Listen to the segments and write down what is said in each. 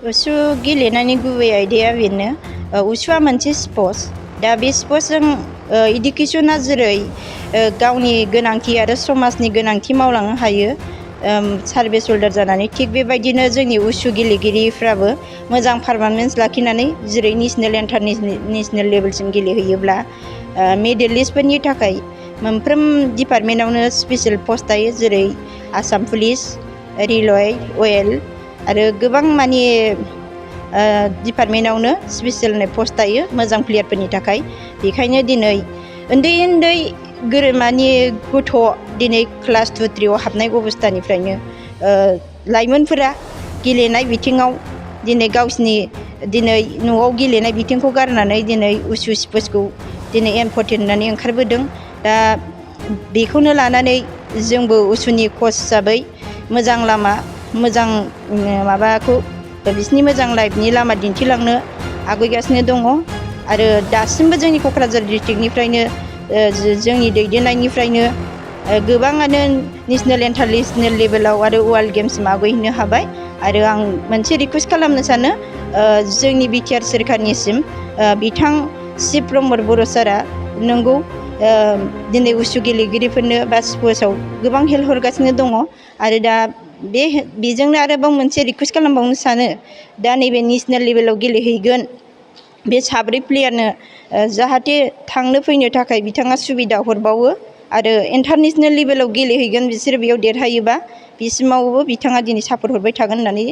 उसु गेलेनायनि गुबै आयदाया बेनो उसुआ मोनसे स्पर्ट्स दा बे स्पर्ट्सजों इडुकेसना जेरै गावनि गोनांथि आरो समाजनि गोनांथि मावलांनो हायो सार्भिस हल्डार जानानै थिग बेबायदिनो जोंनि उसु गेलेगिरिफ्राबो मोजां पारफरमेन्स लाखिनानै जेरै नेसनेल इन्टारनेसनेल लेभेलसिम गेलेहैयोब्ला मेडेलिस्टफोरनि थाखाय मोनफ्रोम डिपार्टमेन्टावनो स्पेसियेल पस्ट थायो जेरै आसाम पुलिस रेलवे अएल आरो गोबां माने डिपार्टमेन्टावनो स्पेसियेल पस्ट थायो मोजां प्लेयारफोरनि थाखाय बेखायनो दिनै उन्दै उन्दै माने गथ' दिनै क्लास 2-3 हाबनाय अबस्थानिफ्रायनो लाइमोनफोरा गेलेनाय बिथिङाव दिनै गावसिनि दिनै न'आव गेलेनाय बिथिंखौ गारनानै दिनै उसु स्पर्ट्सखौ दिनै इम्परटेन्ट होननानै ओंखारबोदों दा बेखौनो लानानै जोंबो उसुनि कच हिसाबै मोजां लामा मोजां माबाखौ बिसिनि मोजां लाइफनि लामा दिन्थिलांनो आवगायगासिनो दङ आरो दासिमबो जोंनि क'क्राझार डिस्ट्रिक्टनिफ्रायनो जोंनि दैदेननायनिफ्रायनो गोबाङानो नेसनेल इन्टारनेसनेल लेभेलाव आरो वर्ल्ड गेम्ससिम आवगायहैनो हाबाय आरो आं मोनसे रिकुवेस्ट खालामनो सानो जोंनि बिटिआर सोरखारनिसिम बिथां शिब प्रमद बर' सारा नंगौ दिनै उसु गेलेगिरिफोरनो बा स्पर्ट्सआव गोबां हेल्प हरगासिनो दङ आरो दा बेजोंनो आरोबाव मोनसे रिकुवेस्ट खालामबावनो सानो दा नैबे नेसनेल लेभेलाव गेलेहैगोन बे 7 प्लेयारनो जाहाथे थांनो फैनो थाखाय बिथाङा सुबिदा हरबावो आरो इन्टारनेसनेल लेभेलाव गेलेहैगोन बिसोर बेयाव देरहायोबा बिसिमावबो बिथाङा दिनै सापर्ट हरबाय थागोन होननानै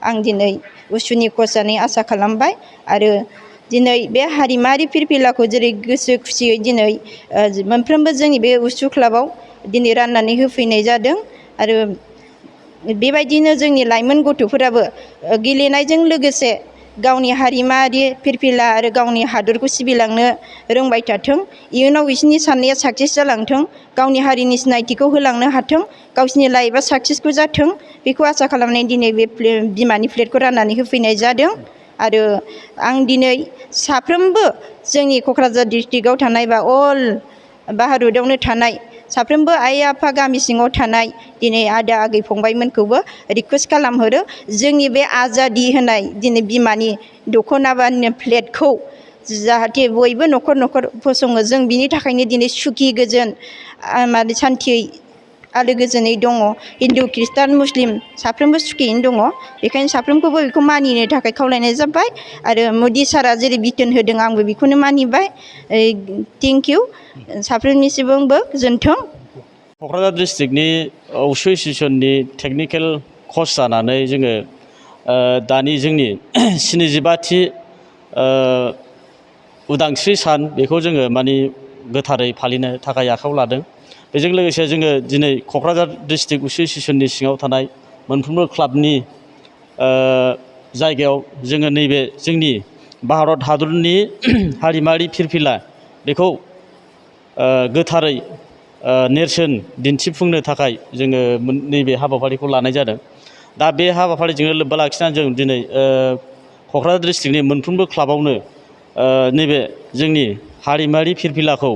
आं दिनै उसुनि कच जानानै आसा खालामबाय आरो दिनै बे हारिमुआरि फिरफिलाखौ जेरै गोसो खुसियै दिनै मोनफ्रोमबो जोंनि बे उसु क्लाबाव दिनै राननानै होफैनाय जादों आरो बेबायदिनो जोंनि लाइमोन गथ'फोराबो गेलेनायजों लोगोसे गावनि हारिमुआरि फिरफिला आरो गावनि हादरखौ सिबिलांनो रोंबाय थाथों इयुनाव बिसोरनि साननाया साक्सेस जालांथों गावनि हारिनि सिनायथिखौ होलांनो हाथों गावसिनि लाइफआ साक्सेसफुल जाथों बेखौ आसा खालामनानै दिनै बे बिमानि प्लेटखौ राननानै होफैनाय जादों आरो आं दिनै साफ्रोमबो जोंनि क'क्राझार डिस्ट्रिक्टआव थानाय बा अल भारतआवनो थानाय साफ्रोमबो आइ आफा गामि सिङाव थानाय दिनै आदा आगै फंबायमोनखौबो रिकुवेस्ट खालामहरो जोंनि बे आजादि होनाय दिनै बिमानि दख'ना बा प्लेटखौ जाहाथे बयबो न'खर न'खर फसङो जों बिनि थाखायनो दिनै सुखि गोजोन माने सान्थियै आलो गोजोनै दङ हिन्दु ख्रिस्टान मुस्लिम साफ्रोमबो सुखियैनो दङ बेखायनो साफ्रोमखौबो बेखौ मानिनो थाखाय खावलायनाय जाबाय आरो मदि सारा जेरै बिथोन होदों आंबो बेखौनो मानिबाय थेंक इउ साफ्रोमनिसिमबो गोजोन्थों। क'क्राझार डिस्ट्रिक्टनि उसु एस'सिएशननि टेकनिकेल कच जानानै जोङो दानि जोंनि 75थि उदांस्रि सान बेखौ जोङो माने गोथारै फालिनो थाखाय आखायाव लादों बेजों लोगोसे जोङो दिनै क'क्राझार डिस्ट्रिक्ट उसु एस'सिएशननि सिङाव थानाय मोनफ्रोमबो क्लाबनि जायगायाव जोङो नैबे जोंनि भारत हादरनि हारिमुआरि फिरफिला बेखौ गोथारै नेरसोन दिन्थिफुंनो थाखाय जोङो नैबे हाबाफारिखौ लानाय जादों दा बे हाबाफारिजोंनो लोब्बा लाखिनानै जों दिनै क'क्राझार डिस्ट्रिक्टनि मोनफ्रोमबो क्लाबावनो नैबे जोंनि हारिमुआरि फिरफिलाखौ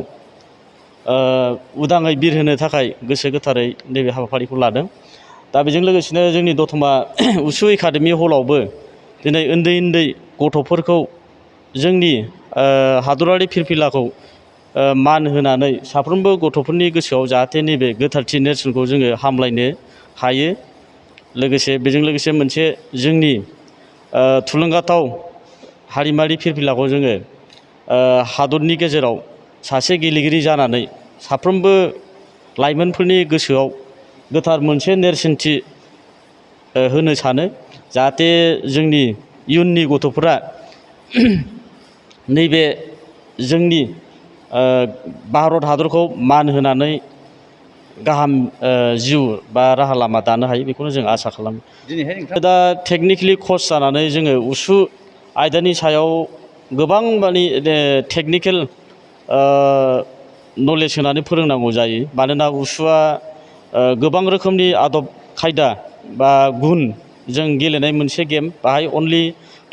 उदाङै बिरहोनो थाखाय गोसो गोथारै नैबे हाबाफारिखौ लादों दा बेजों लोगोसेनो जोंनि दतमा उसु एकाडेमि हलावबो दिनै उन्दै उन्दै गथ'फोरखौ जोंनि हादरारि फिरफिलाखौ मान होनानै साफ्रोमबो गथ'फोरनि गोसोआव जाहाथे नैबे गोथारथि नेरसोनखौ जोङो हामलायनो हायो लोगोसे बेजों लोगोसे मोनसे जोंनि थुलुंगाथाव हारिमुआरि फिरफिलाखौ जोङो हादरनि गेजेराव सासे गेलेगिरि जानानै साफ्रोमबो लाइमोनफोरनि गोसोआव गोथार मोनसे नेरसोनथि होनो सानो जाहाथे जोंनि इयुननि गथ'फोरा नैबे जोंनि भारत हादरखौ मान होनानै गाहाम जिउ बा राहा लामा दानो हायो बेखौनो जों आसा खालामो दिनैहाय दा टेकनिकेलि कच जानानै जोङो उसु आयदानि सायाव गोबां माने टेकनिकेल नलेज होनानै फोरोंनांगौ जायो मानोना उसुआ गोबां रोखोमनि आदब खायदा बा गुन जों गेलेनाय मोनसे गेम बाहाय अनलि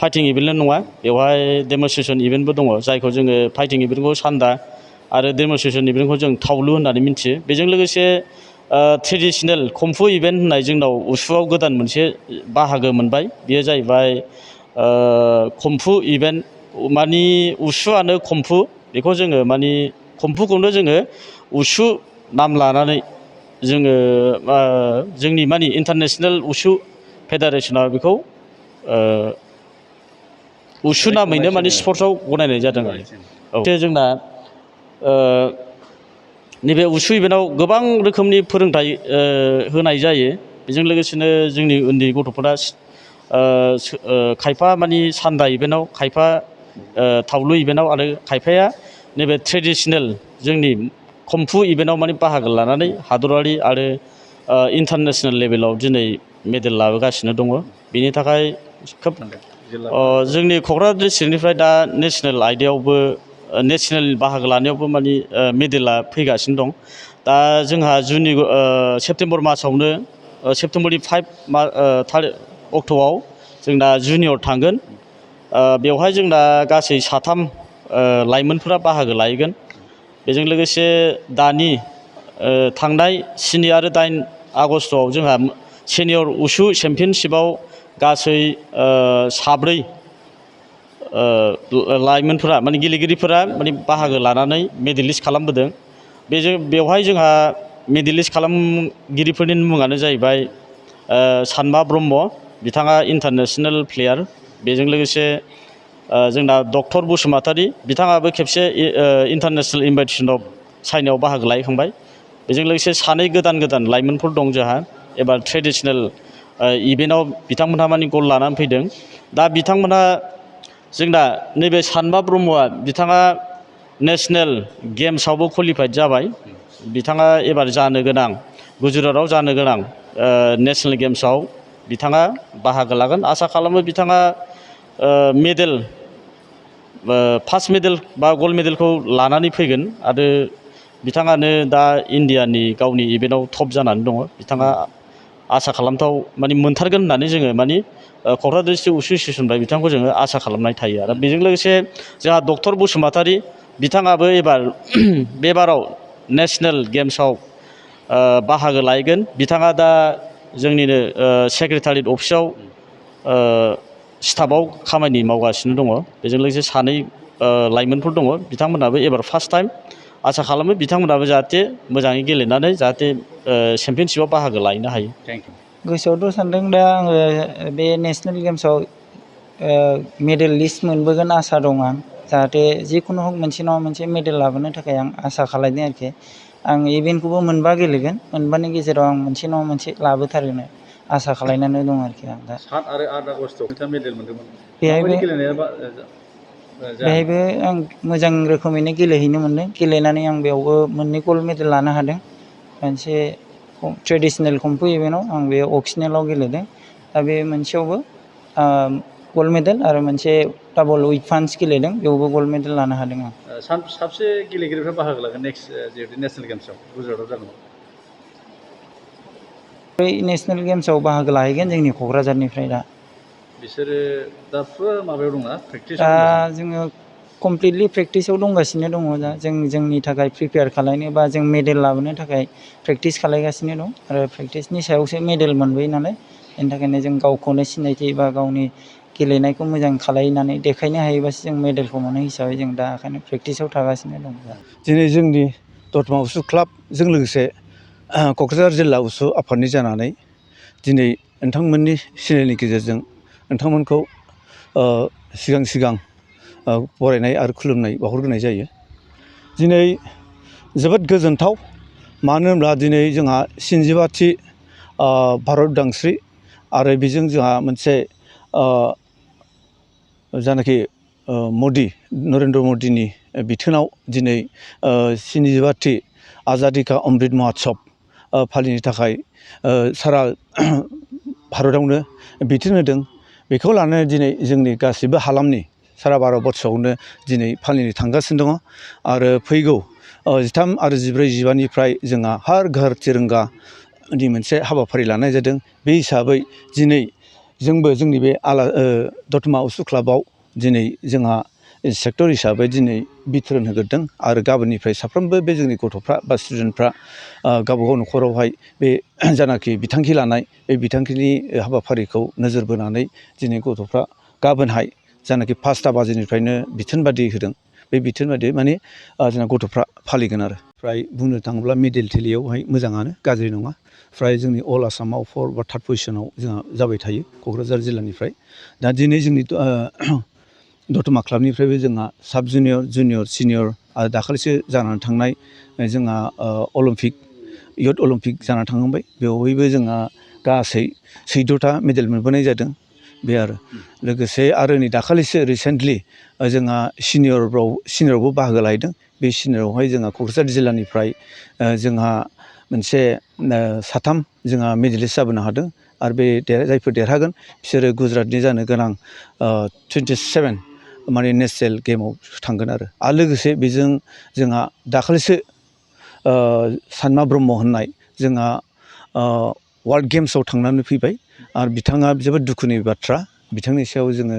फाइटिं इभेन्टल' नङा बेवहाय डेमनस्ट्रेसन इभेन्टबो दङ जायखौ जोङो फाइटिं इभेन्टखौ सान्दा आरो डेमनस्ट्रेसन इभेन्टखौ जों थावलु होननानै मिथियो बेजों लोगोसे ट्रेडिसनेल कमफु इभेन्ट होननाय जोंनाव उसुआव गोदान मोनसे बाहागो मोनबाय बेयो जाहैबाय कम्फु इभेन्ट मानि उसुआनो कम्फु बेखौ जोङो मानि कम्फुखौनो जोङो उसु नाम लानानै जोङो जोंनि मानि इन्टारनेसनेल उसु फेडारेसना बेखौ उसु नामैनो माने स्पर्ट्सआव गनायनाय जादों आरो औ जोंना नैबे उसु इभेन्टआव गोबां रोखोमनि फोरोंथाइ होनाय जायो बेजों लोगोसेनो जोंनि उन्दै गथ'फोरा खायफा मानि सान्दा इभेन्टआव खायफा थावलु इभेन्टआव आरो खायफाया नैबे ट्रेडिसनेल जोंनि कम्फु इभेन्टआव माने बाहागो लानानै हादरारि आरो इन्टारनेसनेल लेभेलाव दिनै मेडेल लाबोगासिनो दङ बेनि थाखाय खोब जोंनि क'क्राझार डिस्ट्रिक्टनिफ्राय दा नेसनेल आयदायावबो नेसनेल बाहागो लानायावबो माने मेडेला फैगासिनो दं दा जोंहा जुननि सेप्तेम्बर मासावनो सेप्तेम्बरनि 5 अक्ट'आव जोंना जुनियर थांगोन बेवहाय जोंना गासै 3 लाइमोनफोरा बाहागो लाहैगोन बेजों लोगोसे दानि थांनाय 7 आरो 8 आगस्ट'आव जोंहा सेनियर उसु चेम्पियनशिपआव गासै 7 लाइमोनफोरा माने गेलेगिरिफोरा माने बाहागो लानानै मेडेलिस्ट खालामबोदों बेवहाय जोंहा मेडेलिस्ट खालामगिरिफोरनि मुङानो जाहैबाय सानमा ब्रह्म बिथाङा इन्टारनेसनेल प्लेयार बेजों लोगोसे जोंना डक्टर बसुमतारी बिथाङाबो खेबसे इन्टारनेसनेल इनभाइटेसन अफ चाइनायाव बाहागो लाहैखांबाय बेजों लोगोसे 2 गोदान लाइमोनफोर दं जोंहा एबार ट्रेडिसनेल इभेन्टआव बिथांमोनहा माने गल लानानै फैदों दा बिथांमोनहा जोंना नैबे सानमा ब्रह्मआ बिथाङा नेसनेल गेम्सआवबो क्वालिफाइड जाबाय बिथाङा एबार जानो गोनां गुजरातआव जानो गोनां नेसनेल गेम्सआव बिथाङा बाहागो लागोन आसा खालामो बिथाङा मेडेल फार्स्ट मेडेल बा गल्ड मेडेलखौ लानानै फैगोन आरो बिथाङानो दा इण्डियानि गावनि इभेन्टआव टप जानानै दङ बिथाङा आसा खालामथाव माने मोनथारगोन होननानै जोङो माने क'क्राझार डिस्ट्रिक्ट उसु एस'सियेसननिफ्राय बिथांखौ जोङो आसा खालामनाय थायो आरो बेजों लोगोसे जोंहा डक्टर बसुमतारी बिथाङाबो एबार बे बाराव नेसनेल गेम्सआव बाहागो लाहैगोन बिथाङा दा जोंनिनो सेक्रेटारियेट अफिसाव स्टाफआव खामानि मावगासिनो दङ बेजों लोगोसे 2 लाइमोनफोर दङ बिथांमोनाबो एबार फार्स्ट टाइम आसा खालामो बिथांमोनाबो जाहाथे मोजाङै गेलेनानै जाहाथे चेम्पियनशिपआव बाहागो लाहैनो हायो गोसोआवथ' सानदों दा आङो बे नेसनेल गेम्सआव मेडेल लिस्ट मोनबोगोन आसा दं आं जाहाथे जिखुनु हक मोनसे नङा मोनसे मेडेल लाबोनो थाखाय आं आसा खालामदों आरोखि आं इभेन्टखौबो मोनबा गेलेगोन मोनबानि गेजेराव आं मोनसे नङा मोनसे लाबोथारगोन आसा खालामनानै दं आरोखि आं दा 7 आरो 8 आगस्टआव नोंथाङा मेडेल मोन्दोंमोन बेहायबो आं मोजां रोखोमैनो गेलेहैनो मोन्दों गेलेनानै आं बेयावबो 2 गल्ड मेडेल लानो हादों मोनसे ट्रेडिसनेल कम्फु इभेन्टआव आं बे अक्सनेलाव गेलेदों दा बे मोनसेयावबो गल्ड मेडेल आरो मोनसे डाबल उइथ पान्च गेलेदों बेयावबो गल्ड मेडेल लानो हादों आं साबसे गेलेगिरिफ्रा बाहागो लागोन नेक्स्ट जिहेतु नेसनेल गेम्सआव गुजरातआव जागोन बै नेसनेल गेम्सआव बाहागो लाहैगोन जोंनि क'क्राझारनिफ्राय दा बिसोरो दा फुरा माबायाव दंना प्रेक्टिस दा जोङो कमप्लिटलि प्रेक्टिसाव दंगासिनो दङ दा जोंनि थाखाय प्रिपेयार खालामनो बा जों मेडेल लाबोनो थाखाय प्रेक्टिस खालामगासिनो दं आरो प्रेक्टिसनि सायावसो मेडेल मोनबोयो नालाय बेनि थाखायनो जों गावखौनो सिनायथि बा गावनि गेलेनायखौ मोजां खालामनानै देखायनो हायोबासो जों मेडेलखौ मोनो हिसाबै जों दा ओंखायनो प्रेक्टिसाव थागासिनो दं दिनै जोंनि दतमा उसु क्लाबजों लोगोसे क'क्राझार जिल्ला उसु आफादनि जानानै दिनै नोंथांमोननि चेनेलनि गेजेरजों नोंथांमोनखौ सिगां बरायनाय आरो खुलुमनाय बावहरग्रोनाय जायो दिनै जोबोद गोजोनथाव मानो होनब्ला दिनै जोंहा 75थि भारत उदांस्रि आरो बेजों जोंहा मोनसे जानाखि नरेन्द्र मदिनि बिथोनाव दिनै 75थि आजादि का अमृत महोत्सब फालिनो थाखाय सारा भारतआवनो बिथोन होदों बेखौ लानानै दिनै जोंनि गासिबो हालामनि सारा भारतबर्षआवनो दिनै फालिनो थांगासिनो दङ आरो फैगौ 13 आरो 14, 15निफ्राय जोंहा हर घर तिरंगानि मोनसे हाबाफारि लानाय जादों बे हिसाबै दिनै जोंबो जोंनि बे दतमा उसु क्लाबाव दिनै जोंहा सेक्टर हिसाबै दिनै बिथोन होग्रोदों आरो गाबोननिफ्राय साफ्रोमबो बे जोंनि गथ'फ्रा बा स्टुडेन्टफ्रा गावबागाव न'खरावहाय बे जानाखि बिथांखि लानाय बे बिथांखिनि हाबाफारिखौ नोजोर बोनानै दिनै गथ'फ्रा गाबोनहाय जानाखि 5टा बाजिनिफ्रायनो बिथोन बादि होदों बे बिथोन बादि माने जोंना गथ'फ्रा फालिगोन आरो फ्राय बुंनो थाङोब्ला मेडेल टेलियावहाय मोजाङानो गाज्रि नङा फ्राय जोंनि अल आसामाव 4 बा 3rd पजिशनाव जोंहा जाबाय थायो क'क्राझार जिल्लानिफ्राय दा दिनै जोंनि दतमा क्लाबनिफ्रायबो जोंहा साब जुनियर जुनियर सिनियर आरो दाखालिसो जानानै थांनाय जोंहा अलिम्पिक इयुथ अलिम्पिक जानानै थांबाय बेवहायबो जोंहा गासै 14टा मेडेल मोनबोनाय जादों बे आरो लोगोसे आरो नै दाखालिसो रिसेन्टलि जोंहा सिनियरावबो बाहागो लाहैदों बे सिनियरावहाय जोंहा क'क्राझार जिल्लानिफ्राय जोंहा मोनसे 3 जोंहा मेडेलिस्ट जाबोनो हादों आरो बे जायफोर देरहागोन बिसोरो गुजरातनि जानो गोनां 27 माने नेसनेल गेमाव थांगोन आरो लोगोसे बेजों जोंहा दाखालिसो सानमा ब्रह्म होननाय जोंहा वर्ल्ड गेम्सआव थांनानै फैबाय आरो बिथाङा जोबोद दुखुनि बाथ्रा बिथांनि सायाव जोङो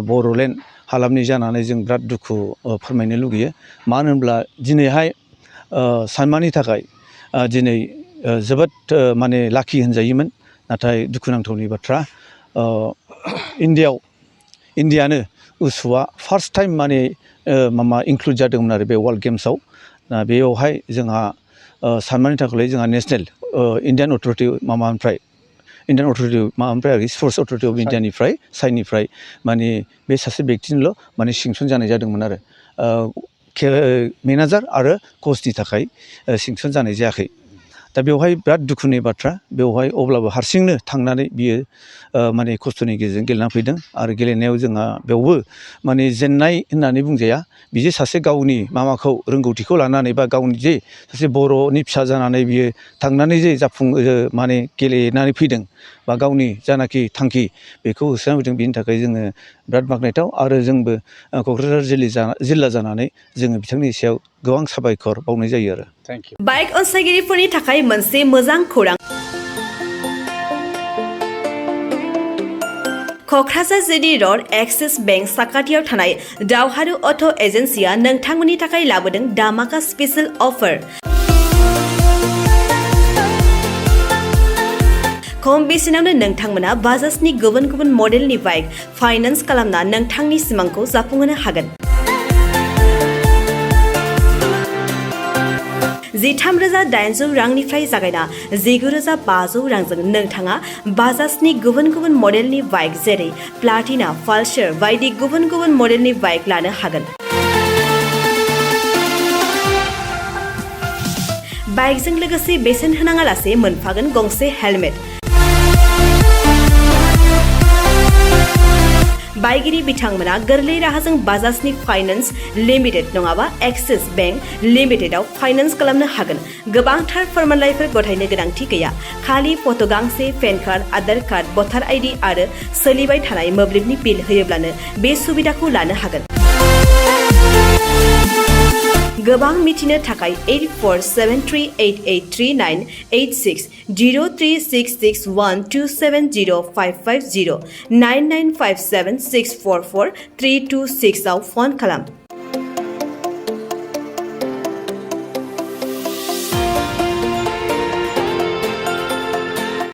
बर'लेण्ड हालामनि जानानै जों बिराद दुखु फोरमायनो लुगैयो मानो होनब्ला दिनैहाय सानमानि थाखाय दिनै जोबोद माने लाखि होनजायोमोन नाथाय दुखुनांथावनि बाथ्रा इण्डियानो उसुआ फार्स्ट टाइम माने इनक्लुड जादोंमोन आरो बे वर्ल्ड गेम्सआव बेयावहाय जोंहा सानमानि थाखाय जोंहा नेसनेल इण्डियान अथरिटि माबानिफ्राय आरो स्पर्ट्स अथरिटि अफ इण्डियानिफ्राय साइडनिफ्राय माने बे सासे बेक्तिनिल' माने सेंसन जानाय जादोंमोन आरो मेनेजार आरो कचनि थाखाय सेंसन जानाय जायाखै दा बेवहाय बिराद दुखुनि बाथ्रा बेवहाय अब्लाबो हारसिंनो थांनानै बियो माने खस्थ'नि गेजेरजों गेलेना फैदों आरो गेलेनायाव जोंहा बेवबो माने जेननाय होननानै बुंजाया बियो सासे गावनि माबाखौ रोंगौथिखौ लानानै बा गावनि जे सासे बर'नि फिसा जानानै बियो थांनानै जे माने गेलेनानै फैदों बा गावनि जानाखि थांखि बेखौ होसोना फैदों बिनि थाखाय जोङो बिराद बाख्नायथाव आरो जोंबो क'क्राझार जिल्ला जानानै जोङो बिथांनि सायाव गोबां साबायखर बावनाय जायो आरो थेंक इउ बाइक अनसायगिरिफोरनि थाखाय मोनसे मोजां खौरां Kokrajhar GD road axis bank साखाथियाव थानाय दावहारु अट' एजेन्सिया नोंथांमोननि थाखाय लाबोदों धामाका स्पेशल अफार खम बेसेनावनो नोंथांमोना बाजाजनि गुबुन गुबुन मडेलनि बाइक फाइनान्स खालामना नोंथांनि सिमांखौ जाफुंहोनो हागोन 13,800 रांनिफ्राय जागायना 19,500 रांजों नोंथाङा बाजाजनि गुबुन गुबुन मडेलनि बाइक जेरै प्लाटिना पालसार बायदि गुबुन गुबुन मडेलनि बाइक लानो हागोन बाइकजों लोगोसे बेसेन होनाङालासे मोनफागोन गंसे हेलमेट बाइगिरि बिथांमोना गोरलै राहाजों बाजाजनि फाइनान्स लिमिटेड नङाबा एक्सिस बेंक लिमिटेडआव फाइनान्स खालामनो हागोन गोबांथार फोरमानलाइफोर गथायनो गोनांथि गैया खालि फट' गांसे पेन कार्ड आधार कार्ड भटार आइडि आरो सोलिबाय थानाय मोब्लिबनि बिल होयोब्लानो बे सुबिदाखौ लानो हागोन गोबां मिथिनो थाखाय 8473883986 03661270550 9957644326 आव फन खालाम